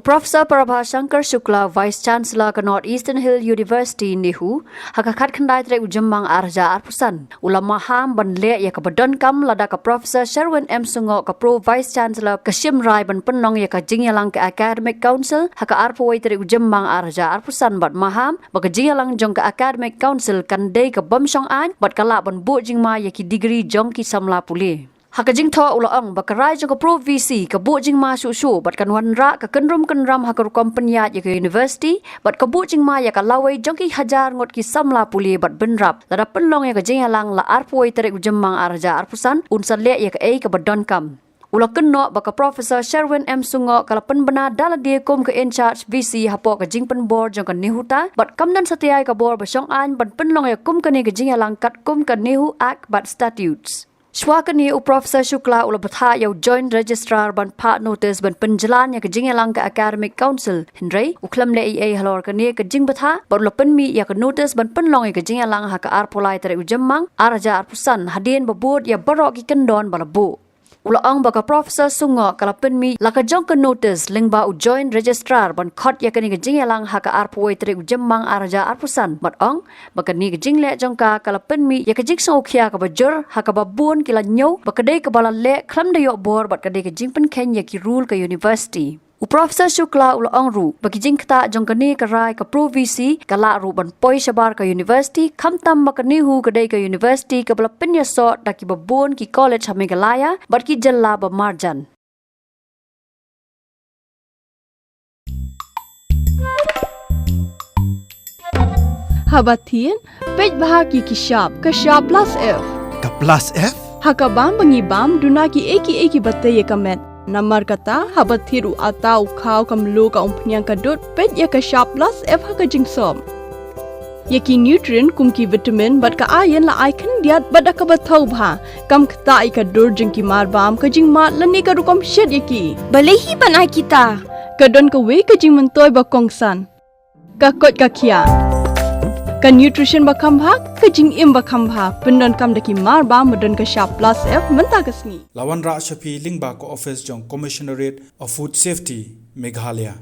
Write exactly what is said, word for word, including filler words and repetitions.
Professor Prabha Shankar Shukla, Vice Chancellor ka North Eastern Hill University, NEHU, ha ka khatkhyndai tarik u Jymmang ar hajar arphew san, u la maham ban leh ïa kaba donkam lada ka Professor Sherwin M Sungoh, ka Pro Vice Chancellor, ka shim rai ban pynlong ïa ka jingïalang ka Academic Council ha ka arphew wei tarik u Jymmang ar hajar arphew san, bad maham ba ka jingïalang jong ka Academic Council kan dei ka bym shong aiñ bad ka lah ban buh jingma ïa ki degree jong ki samla pule. Ha ka jingthoh u la ong ba ka rai jong ka Pro V C ka buh jingma shuh shuh bad kan wanrah ka kynrum kynram ha ka rukom pynïaid ïa ka university bad ka buh jingma ïa ka lawei jong ki hajar ngut ki samla pule bad bynrap lada pynlong ïa ka jingïalang la arphew wei tarik u Jymmang ar hajar arphew san un sa leh ïa kaei kaba donkam. U la kynnoh ba ka Professor Sherwin M Sungoh ka la pynbna da lade kum ka in charge V C hapoh ka jingpynbor jong ka NEHUTA bad kam don satia ïa ka bor ba shong aiñ ban pynlong ïa kum kane ka jingïalang katkum ka NEHU Act bad Statutes. Shuwa kane u Professor Shukla u la bthah ïa u Joint Registrar ban phah notice ban pynjlan ïa ka jingïalang ka Academic Council, hynrei u khlem leh ei ei halor kane ka jingbthah bad u la pynmih ïa ka notice ban pynlong ïa ka jingïalang ha ka arphew lai tarik u Jymmang ar hajar arphew san hadien ba bud ïa baroh ki kyndon ba la buh. U la ong ba ka Professor Sungoh ka la pynmih la ka jong ka notice lyngba u Joint Registrar ban khot ïa kane ka jingïalang ha ka arphew wei tarik u Jymmang ar hajar arphew san, bad ong ba kane ka jingleh jong ka ka la pynmih ïa ka jingsngewkhia kaba jur ha kaba bun ki la ñiew ba ka dei kaba la leh khlem da ïoh bor bad ka dei ka jingpynkheiñ ïa ki rule ka university. U Professor Shukla u la ong ruh ba ki jingktah jong kane ka rai ka Pro V C ka lah ruh ban poi shabar ka university, khamtam ba ka NEHU ka dei ka university kaba la pynïasoh da kiba bun ki college ha Meghalaya bad ki jylla ba marjan. Haba thied, peit bha ki ki shap, ka shap plus F. Ka plus F? Ha ka bam ba ngi bam, duna ki ei ki ei kiba tei ïa ka met. Namar kata, haba thied u atta u khaw ka mluh ka umphniang ka dud, peit ïa ka shap plus F ha ka jingsop. Ïa ki nutrient kum ki vitamin bad ka iron la ai khyndiat bad da kaba thaw bha. Kam ktah ïa ka dur jong ki mar bam, ka jingmad lane ka rukom shet ïa ki. Balei hi ban ai kita? Ka don kawei ka jingmyntoi ba kongsan. Ka koit ka khiah. Ka nutrition ba kham bha, ka jingim ba kham bha. Pyndonkam da ki mar bam ba don ka shap plus F mynta ka sngi. La wanrah sha phi lyngba ka office jong Commissionerate of Food Safety, Meghalaya.